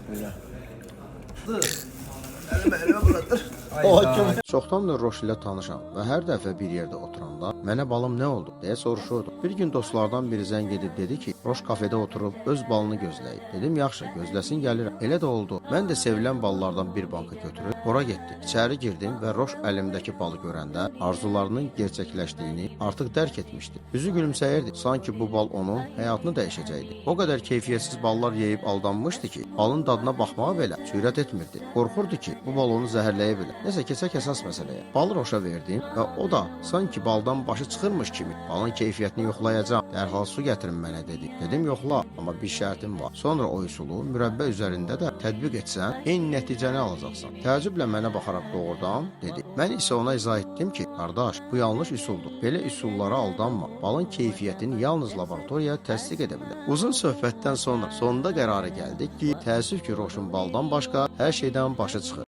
Belə. Əlimi əlimə bulatdır. Çoxdandır Roş ilə tanışam və hər dəfə bir yerdə oturanda mənə balım nə oldu deyə soruşurdu. Bir gün dostlardan biri zəng edib dedi ki, Roş kafedə oturub öz balını gözləyir. Dedim, yaxşı, gözləsin, gəlirəm. Elə də oldu. Mən də sevilən ballardan bir banka götürüb ora getdim. İçəri girdim və Roş əlimdəki balı görəndə arzularının gerçəkləşdiyini artıq dərk etmişdi. Üzü gülümsəyirdi. Sanki bu bal onun həyatını dəyişəcəkdi. O qədər keyfiyyətsiz ballar yeyib aldanmışdı ki, balın dadına baxmağa belə cürət etmirdi. Qorxurdu ki, bu bal onu zəhərləyə bilər. Nəsə keçək əsas məsələyə. Balı Roşa verdim və o da sanki baldan başı çıxırmış kimi balın keyfiyyətini yoxlayacağam. Dərhal su gətirin mənə dedi. Dedim yoxla, amma bir şərtim var. Sonra o üsulu mürəbbə üzərində də tətbiq etsən, eyni nəticəni alacaqsan. Təəccüblə mənə baxaraq doğrudan dedi. Mən isə ona izah etdim ki, qardaş, bu yanlış üsuldur. Belə üsullara aldanma. Balın keyfiyyətini yalnız laboratoriya təsdiq edə bilər. Uzun söhbətdən sonra sonunda qərara gəldik ki, təəssüf ki, Roşun baldan başqa hər şeydən başı çıxır.